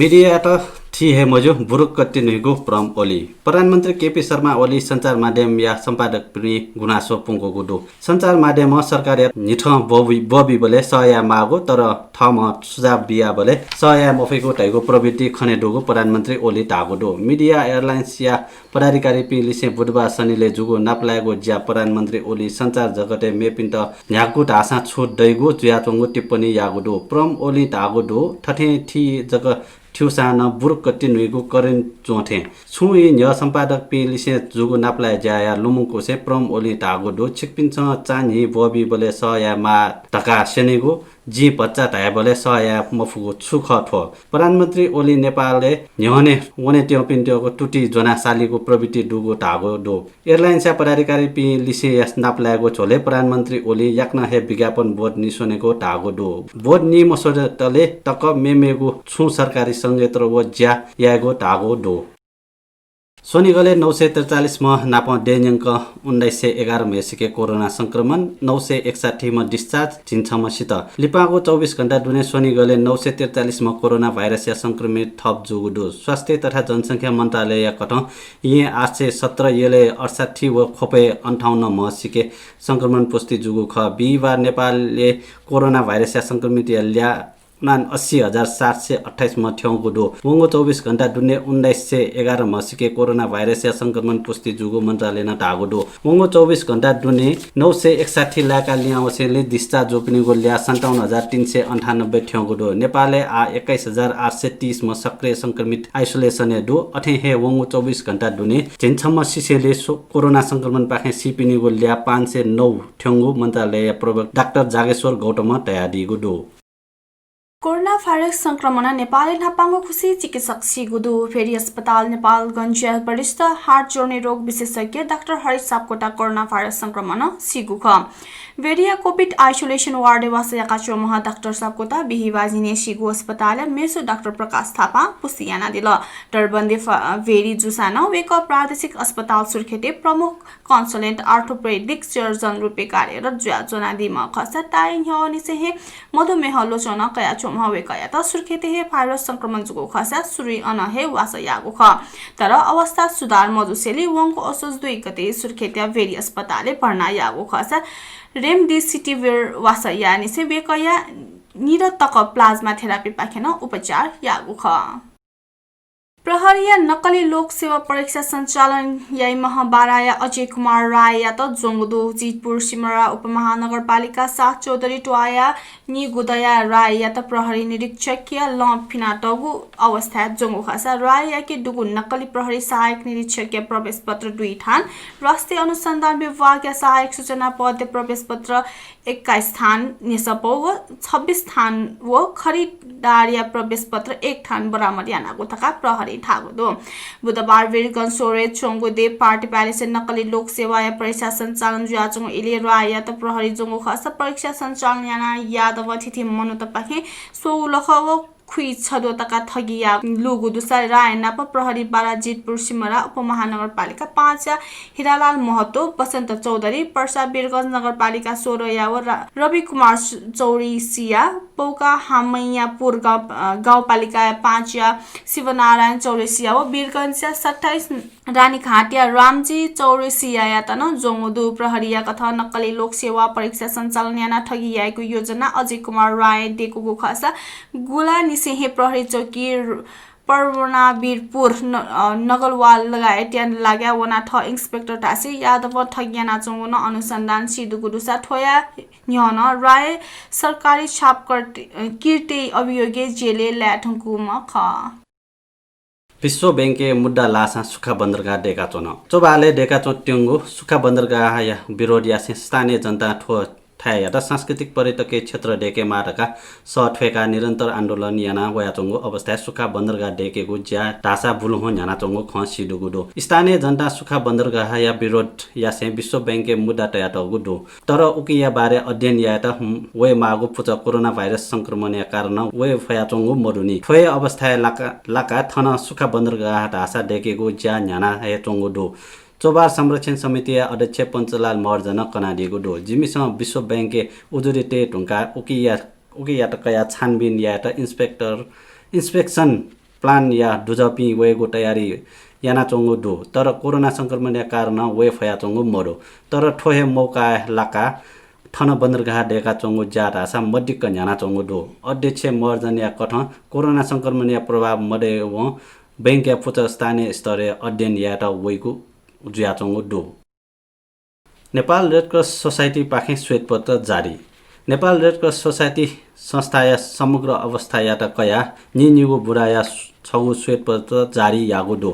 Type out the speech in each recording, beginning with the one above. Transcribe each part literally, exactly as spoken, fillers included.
मिडियायात थी हे मज्यू, बुरुक्क तिन्हुइगु प्रम ओली। प्रधानमन्त्री केपी शर्मा ओली सञ्चार माध्यमया सम्पादकपिनि गुनासो प्वंकूगु दु। सञ्चार माध्यमं सरकारया न्हिथं ब्वबी-, ब्वबीबलय् सह याये माःगु, तर थःम्हं सुझाव बियाबलय् सह याये मफइगु धइगु प्रवृत्ति खने दुगु प्रधानमन्त्री ओली धाःगु दु। मिडिया एलायन्सया पदाधिकारीपिं लिसें बुधबार सनिलय् जूगु नापलायेगु ज्या प्रधानमन्त्री ओली सञ्चार जगतय् मेपिन्त न्ह्यागु धाःसां छुट दइगु जुयाच्वंगु टिप्पणी याःगु दु। प्रम ओली धाःगु दु, थथे थी जक थ्यूसां नं बुरुक्क तिन्हुइगु करेन्ट च्वं थें। छुं ई न्ह्यः सम्पादकपिं लिसें जूगु नापलाये ज्याया लुमंकुसें प्रम ओली धाःगु दु, छिकपिन्सं चान्हि ब्वबीबलय् सह याये माः धकाः स्यनीगु, जिं भचा धायेबलय् सह याये मफुगु छु खः थ्व? प्रधानमन्त्री ओली नेपालय् न्ह्यःने वनेत्यंपिन्त्यंगु तुति ज्वनाः सालीगु प्रवृत्ति दुगु धाःगु दु। एयरलाइन्सया पदाधिकारीपिं लिसें या नापलायेगु झ्वलय् प्रधानमन्त्री ओली याकनं हे विज्ञापन बोर्ड निस्वनेगु धाःगु दु। बोर्ड निमस्वतले तक मेमेगु छुं सरकारी संयन्त्र व ज्या यायेगु धाःगु दु। स्वनिगलय् नौ सय त्रिचालिस म्ह नापं देय्‌न्यंक उन्नाइस सय एघार म्हय्‌सिके कोरोना संक्रमण, नौ सय एकसट्ठी म्ह discharge, झिंछम्ह सित। लिपांगु चौबिस घण्टा दुने स्वनिगलय् नौ सय त्रिचालिस म्ह कोरोना भाइरसया संक्रमित थप जूगु दु। स्वास्थ्य तथा जनसंख्या मन्त्रालयया कथं येँ आठ सय सत्र, यलय् अठसट्ठी व ख्वपय् अन्ठाउन्न म्हसिके संक्रमण पुष्टि जूगु खः। बिहिबार नेपालय् कोरोना भाइरसया संक्रमितया ल्याः उनाअसी हजार सात सय अट्ठाइस म्ह थ्यंगु दु। वंगु चौबिस घण्टा दुने उन्नाइस सय एघार म्हसिके कोरोना भाइरसया संक्रमण पुष्टि जूगु मन्त्रालयनं धाःगु दु। वंगु चौबिस घण्टा दुने नौ सय एकसट्ठी लाय्‌काः लिहां वसेंलि discharge जूपिनिगु ल्याः सन्ताउन्न हजार तीन सय अन्ठानब्बे थ्यंगु दु। नेपालय् आः एक्काइस हजार आठ सय तीस म्ह सक्रिय संक्रमित isolation-य् दु। अथें हे वंगु चौबिस घण्टा दुने झिंछम्ह सिसेंलि सो-, कोरोना संक्रमणपाखें सीपिनिगु ल्याः पाँच सय नौ थ्यंगु मन्त्रालयया प्रवक्ता डाक्टर जागेश्वर गौतमं धयादीगु दु। कोरोना भाइरस संक्रमणं नेपालय् न्हापांगु खुसि चिकित्सक सीगु दु। भेरी अस्पताल नेपालगञ्जया वरिष्ठ हाड जोर्नी रोग विशेषज्ञ डाक्टर हरि सापकोटा कोरोना भाइरस संक्रमणं सीगु खः। भेरीया COVID isolation ward-य् वासः याकाच्वंम्ह डाक्टर सापकोटा बिहिबाः झिंनिं सीगु अस्पतालया मेसु डाक्टर प्रकाश थापां पुष्टि यानादिल। दरबन्दी फा-, भेरी जूसां नं वय्‌कः प्रादेशिक अस्पताल सुर्खेतय् प्रमुख consultant orthopedic surgeon रूपय् कार्यरत जुयाच्वनादीम्ह खःसा ताःई न्ह्यःनिसें हे मधुमेह लोचनं कयाच्वंम्ह वय्‌कःयात सुर्खेतय् हे भाइरस संक्रमण जूगु खःसा सुरुइ अन हे वासः याःगु खः। तर अवस्था सुधार मजुसेंलि वंगु असोज दुई गते सुर्खेतया भेरी अस्पतालय् भर्ना याःगु खःसा remdesivir वासः याःनिसें वय्‌कःया निदँ तक plasma therapy-पाखें नं उपचार याःगु खः। प्रहरीया नक्कली लोकसेवा परीक्षा सञ्चालन याइम्ह बाराया अजय कुमार राययात ज्वंगु दु। जितपुर सिमरा उपमहानगरपालिका सात चौधरी त्वाःया निगुदँया राययात प्रहरी निरीक्षकया लं फिनातःगु अवस्थाय् ज्वंगु खःसा राययाके दुगु नक्कली प्रहरी सहायक निरीक्षकया प्रवेशपत्र दुई थान, राष्ट्रिय अनुसन्धान विभागया सहायक सूचना पदया प्रवेशपत्र एक्काइस थान न्ह्यसः पौ व छब्बिस थान व खरिदारया प्रवेशपत्र एक थान बरामद यानागु धकाः प्रहरीं धाःगु दु। बुधबार वीरगंज स्वरय् च्वंगु देव पार्टी प्यालेसय् नक्कली लोकसेवाया परीक्षा सञ्चालन जुयाच्वंगु इलय् राययात प्रहरीं ज्वंगु खःसा परीक्षा सञ्चालन यानाः यादवं थीथी मनूतपाखें स्वउ लख व खुइछद्वः तका ठगी याः लूगु दुसा राय नाप प्रहरी बारा जितपुर सिमरा उपमहानगरपालिका पाँचया हिरालाल महतो, बसन्त चौधरी, पर्सा वीरगंज नगरपालिका सोह्रया व रा-, रविकुमार स-, चौरसिया, पौका हामैयापुर गाउँ, अ, गाउँपालिका पाँचया शिवनारायण चौरसिया व वीरगंजया सत्ताइस रानीघाटया रामजी चौरसियायात नं ज्वंगु दु। प्रहरीया कथं नक्कली लोकसेवा परीक्षा सञ्चालन यानाः ठगी यायेगु योजना अजय कुमार रायं देकूगु खःसा गुलानिसें हे प्रहरी चौकी र-, पर्वणावीरपुर न-, अ, नगलवाल लगायतया लागाय् वनाः थः इन्सपेक्टर धासें यादवं ठगी यानाच्वंगु नं अनुसन्धान सिदुगु दुसा थ्वया न्ह्यः नं राय सरकारी छापकर्त-, अ, किर्ति अभियोगय् जेलय् लाये धुंकूम्ह खः। विश्व बैंकय् मुद्दा लाःसां सुखा बन्दरगाह दय्‌काच्वन। चोभालय् दय्‌काच्वंत्यंगु सुखा बन्दरगाहया विरोध यासें स्थानीय जनतां थ्व थाय्‌यात सांस्कृतिक पर्यटकीय क्षेत्र दय्‌केमाः धकाः सः थ्वय्‌काः निरन्तर आन्दोलन याना वयाच्वंगु अवस्थाय् सुखा बन्दरगाह दय्‌केगु ज्या धाःसा बुलुहुँ न्ह्यानाच्वंगु खँ सिदुगु दु। स्थानीय जनतां सुखा बन्दरगाहया विरोध यासें विश्व बैंकय् मुद्दा तयातःगु दु। तर उकिया बारे अध्ययन यायेत, हुँ, वयेमाःगु पुचः कोरोना भाइरस संक्रमणया कारणं वये फयाच्वंगु मदुनि। थ्व हे अवस्थाय् लाका, लाकाः थन सुखा बन्दरगाह धाःसा दय्‌केगु ज्या न्ह्याना हे च्वंगु दु। चोभाल संरक्षण समितिया अध्यक्ष पञ्चलाल महर्जनं कनादीगु दु। जिमिसं विश्व बैंकय् उजुरी तये धुंकाः उकिया, उकियात कयाः छानबिन यायेत इन्सपेक्टर, inspection प्लानया दुजःपिं वयेगु तयारी यानाच्वंगु दु, तर कोरोना संक्रमणया कारणं वये फयाच्वंगु मदु। तर थ्व हे मौका लाकाः थन बन्दरगाह दय्काच्वंगु ज्या धाःसा मदिक्क न्ह्यानाच्वंगु दु। अध्यक्ष महर्जनया कथं कोरोना संक्रमणया प्रभाव मदयेवं बैंकया पुचः स्थानीय स्तरय् अध्ययन यायेत वइगु जुयाच्वंगु दु। नेपाल रेडक्रस सोसाइटीपाखें श्वेतपत्र जारी। नेपाल रेडक्रस सोसाइटी संस्थाया समग्र अवस्थायात कयाः नीनिगू बुँदाया छगू श्वेतपत्र जारी याःगु दु।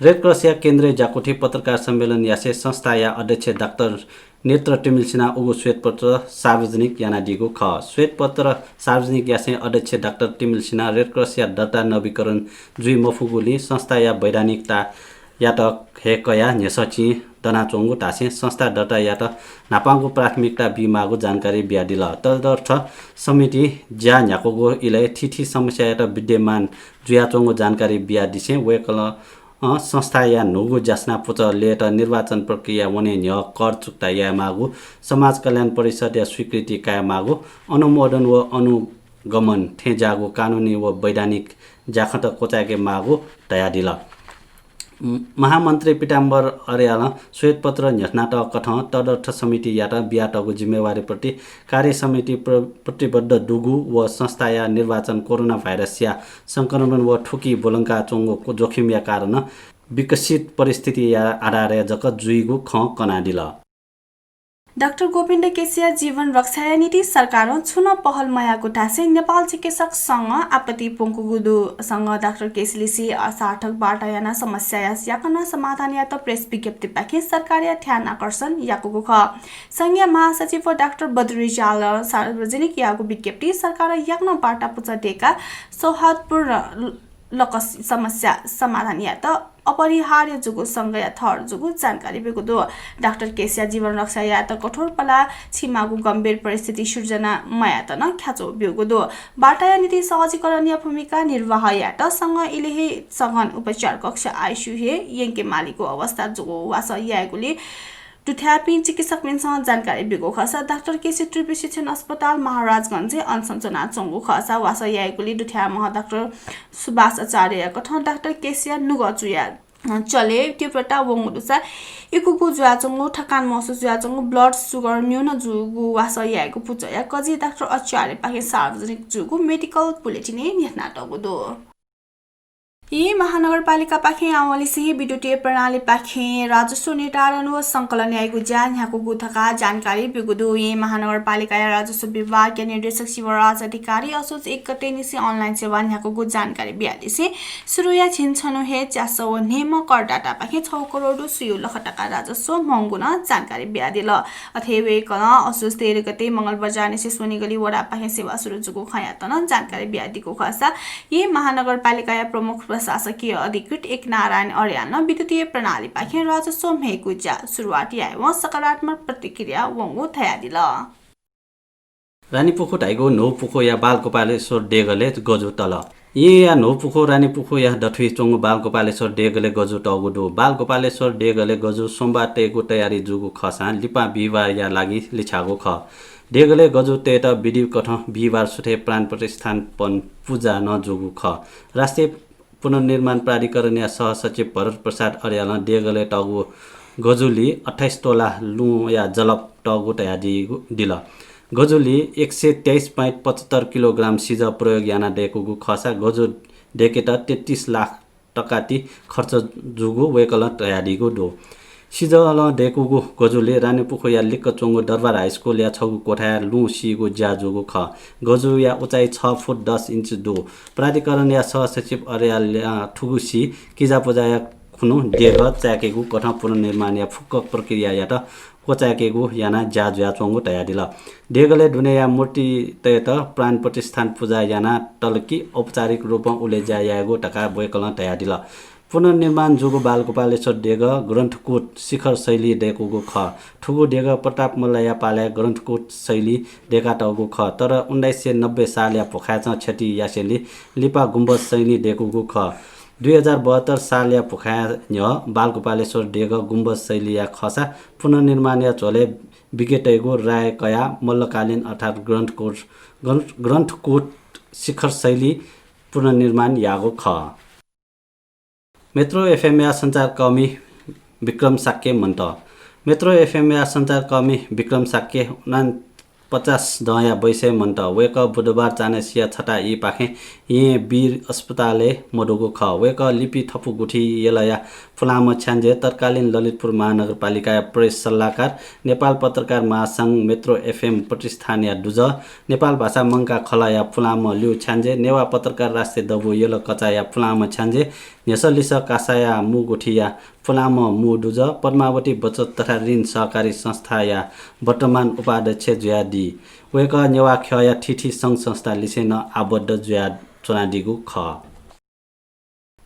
रेडक्रसया केन्द्रीय ज्याकुथिं पत्रकार सम्मेलन यासें संस्थाया अध्यक्ष डाक्टर नेत्र तिमिल्सिनां उगु श्वेतपत्र सार्वजनिक यानादीगु खः। श्वेतपत्र सार्वजनिक यासें अध्यक्ष डाक्टर तिमिल्सिनां रेडक्रसया दर्ता नवीकरण जुइ मफुगुलिं संस्थाया वैधानिकता यात हे कयाः न्ह्यसःचिं दनाच्वंगु धासें संस्था दर्ता यात न्हापांगु प्राथमिकता बीमाःगु जानकारी बियादिल। तदर्थ समितिं ज्या न्ह्याकूगु इलय् थीथी समस्यायात विद्यमान जुयाच्वंगु जानकारी बियादिसें वय्कलं, अ, संस्थाया न्हूगु ज्यासना पुचः लयेत निर्वाचन प्रक्रिया वने न्ह्यः कर चुक्ता यायेमाःगु, समाज कल्याण परिषदया स्वीकृति कायेमाःगु, अनुमोदन व अनुगमन थें ज्याःगु कानुनी व वैधानिक ज्याखँत क्वचाय्के माःगु धयादिल। म-, महामन्त्री पीताम्बर अर्यालं श्वेतपत्र न्ह्यथनातःकथं तदर्थ समितियात बियातःगु जिम्मेवारीप्रति कार्य समिति प्र-, प्रतिबद्ध दुगु व संस्थाया निर्वाचन कोरोना भाइरसया संक्रमण व थुकी ब्वलंकाच्वंगु जोखिमया कारणं विकसित परिस्थितिया आधारय् जक जुइगु खँ कनादिल। डाक्टर गोविन्द केसीया जीवन रक्षाया निंतिं सरकारं छुं नं पहल मयाःगु धासें नेपाल चिकित्सक संघ आपत्ति प्वंकूगु दु। संघं डाक्टर केसीलिसे असार्थक वार्ता यानाः समस्याया याकनं समाधान यायेत प्रेस विज्ञप्तिपाखें सरकारया ध्यान आकर्षण याकूगु खः। संघया महासचिव डाक्टर बद्री रिजालं सार्वजनिक याःगु विज्ञप्तिइ सरकारं याकनं वार्ता पुचः दय्काः सौहार्दपूर्ण लक समस्या समाधान यायेत अपरिहार्य जूगु संघया थर जूगु जानकारी ब्यूगु दु। डाक्टर केसीया जीवन रक्षा यायेत कठोर पलाः छिमाःगु गम्भीर परिस्थिति सिर्जना मयायेत नं ख्याच्वः ब्यूगु दु। वार्ताया निंतिं सहजीकरणया भूमिका निर्वाह यायेत संघं इलय् हे सघन उपचार कक्ष आइसियु हे यंके मालीगु अवस्था जूगु वासः याइगुलिं दुथ्याःपिं चिकित्सकपिन्सं जानकारी ब्यूगु खःसा डाक्टर केसी त्रिवि शिक्षण अस्पताल महाराजगंजय् अनसन च्वनाच्वंगु खःसा वासः याइगुलिं दुथ्याःम्ह डाक्टर सुभाष आचार्यया कथं डाक्टर केसीया नुगः चुया चले तीव्रता वंगु दुसा इकुगु जुयाच्वंगु, थकान महसुस जुयाच्वंगु, blood sugar न्यून जूगु वासः याइगु पुचःया कजि डाक्टर आचार्यपाखें सार्वजनिक जूगु medical bulletin-य् न्ह्यथनातःगु दु। येँ महानगरपालिकापाखें आवंलिसें हे विद्युतीय प्रणालीपाखें राजस्व निर्धारण व संकलन याइगु ज्या न्ह्याकूगु धकाः जानकारी ब्यूगु दु। येँ महानगरपालिकाया राजस्व विभागया निर्देशक शिवराज अधिकारीं असोज एक गते निसें online सेवा न्ह्याकूगु जानकारी बियादिसें सुरुया झिंछन्हु हे च्यासः व न्हय्म्ह करदातापाखें छगू करोड सुयु लख तका राजस्व म्हंगु नं जानकारी बियादिल। अथे वय्कलं असोज तेह्र गते मंगलबजार निसें स्वनिगली वडापाखें सेवा सुरु जूगु खँयात नं जानकारी बियादीगु खःसा येँ महानगरपालिकाया प्रमुख प्रशासकीय अधिकृत एकनारायण अर्यालं विद्युतीय प्रणालीपाखें राजस्व म्हयेगु ज्या सुरुवात यायेवं सकारात्मक प्रतिक्रिया वंगु धयादिल। रानीपुखू धाइगु न्हूपुखूया बालगोपालेश्वर देगलय् गजू तल। येँया न्हूपुखू रानीपुखूया दथुइ च्वंगु बालगोपालेश्वर देगलय् गजू तःगु दु। बालगोपालेश्वर देगलय् गजू सोमबार तयेगु तयारी जूगु खःसां लिपा बिहिबारया लागि लिछ्याःगु खः। देगलय् गजू तयेत विधिकथं बिहिबार सुथय् प्राण प्रतिष्ठापन पुजा नं जूगु खः। राष्ट्रिय पुनर्निर्माण प्राधिकरणया सहसचिव भरत प्रसाद अर्यालं देगलय् तःगु गजुली अट्ठाइस तोला लुँया जलप तःगु धयादीगु दिल। गजुली एक सय तेइस point पचहत्तर किलोग्राम सिजः प्रयोग याना दय्कूगु खःसा गजु दय्केत तेत्तिस लाख तका ति खर्च जूगु वय्कलं धयादीगु दु। सिजलं दय्कूगु गजुली रानीपुखूया लिक्क च्वंगु दरबार हाइस्कुलया छगू कोठाय् लुँ सीगु ज्या जूगु खः। गजुया उचाइ छ फुट दस इन्च दु। प्राधिकरणया सहसचिव अर्यालं थुगु सी किजापुजाया खुन्हु देगः चाय्केगु कथं पुनर्निर्माणया फुक्क प्रक्रियायात क्वचाय्केगु यानाः ज्या जुयाच्वंगु धयादिल। देगलय् दुनेया मूर्तितय्त प्राण प्रतिष्ठान पुजा याना तलकि औपचारिक रूपं उलेज्या यायेगु धकाः वय्कलं धयादिल। पुनर्निर्माण जूगु बालगोपालेश्वर देगः ग्रन्थकूट शिखर शैली दय्कूगु खः। थुगु देगः प्रताप मल्लया पालय् ग्रन्थकूट शैली दय्कातःगु खः, तर उन्नाइस सय नब्बे सालया भुखाय्चं क्षति यासेंलि लिपा गुम्बज शैली दय्कूगु खः। दुई हजार बहत्तर सालया भुखाय् न्ह्यः बालगोपालेश्वर देगः गुम्बज शैलीया खःसा पुनर्निर्माणया झ्वलय् विज्ञतय्गु राय कयाः मल्लकालीन अर्थात् ग्रन्थकूट, ग्रन्थ, ग्रन्थकूट शिखर शैली पुनर्निर्माण याःगु खः। मेट्रो एफएमया सञ्चारकर्मी विक्रम शाक्य मन्त। मेट्रो एफएमया सञ्चारकर्मी विक्रम शाक्य उनापचास दँया बैसय् मन्त। वय्‌कः बुधबार चान्हय्‌सिया छता ईपाखें येँ वीर अस्पतालय् मदुगु खः। वय्‌कः लिपि थपु गुठी यलया पुलांम्ह छ्याञ्जे, तत्कालीन ललितपुर महानगरपालिकाया प्रेस सल्लाहकार, नेपाल पत्रकार महासंघ मेट्रो एफएम प्रतिष्ठानया दुजः, नेपाल भाषा मंकाः खलःया पुलांम्ह ल्यू छ्याञ्जे, नेवाः पत्रकार राष्ट्रिय दबू यल कचाःया पुलांम्ह छ्याञ्जे, न्ह्यसः लिसः कासाया मू गुठीया पुलांम्ह मू दुजः, पद्मावती बचत तथा ऋण सहकारी संस्थाया वर्तमान उपाध्यक्ष जुयादी। वय्‌कः नेवाः ख्यःया थीथी संघ संस्था लिसें नं आबद्ध जुयाच्वनादीगु खः।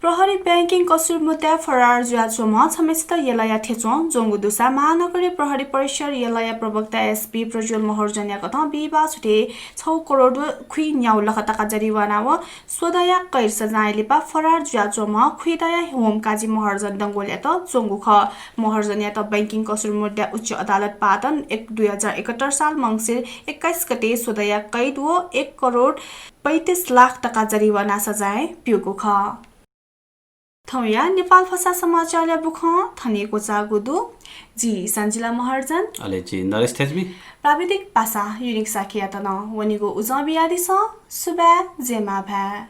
प्रहरी बैंकिङ कसुर मुद्दाय् फरार जुयाच्वंम्ह छम्हेसित यलया थ्यंच्वं ज्वंगु दुसा महानगरीय प्रहरी परिसर यलया प्रवक्ता एसपी प्रज्वल महर्जनया कथं बिहिबाः छुट्टै छ करोड व खुइन्याउ लख तका जरिवाना व स्वदँया कैद सजाँय लिपा फरार जुयाच्वंम्ह खुइदँया होमकाजी महर्जन डंगोलयात ज्वंगु खः। महर्जनयात बैंकिङ कसुर मुद्दाय् उच्च अदालत पाटन एक, दुई हजार एकहत्तर साल मंसिर एक्काइस गते स्वदँया कैद व एक करोड पैंतिस लाख तका जरिवाना सजाँय ब्यूगु खः। थौंया नेपाल भाषा समाचारया बुखँ थन हे क्वचाःगु दु। जि सन्जिला महर्जन। अले जि नरेश थेच्मी। प्राविधिक पासा युनिक शाक्ययात नं वनेगु उजं बियादिसँ। सुभाय्, जय मांभाय्।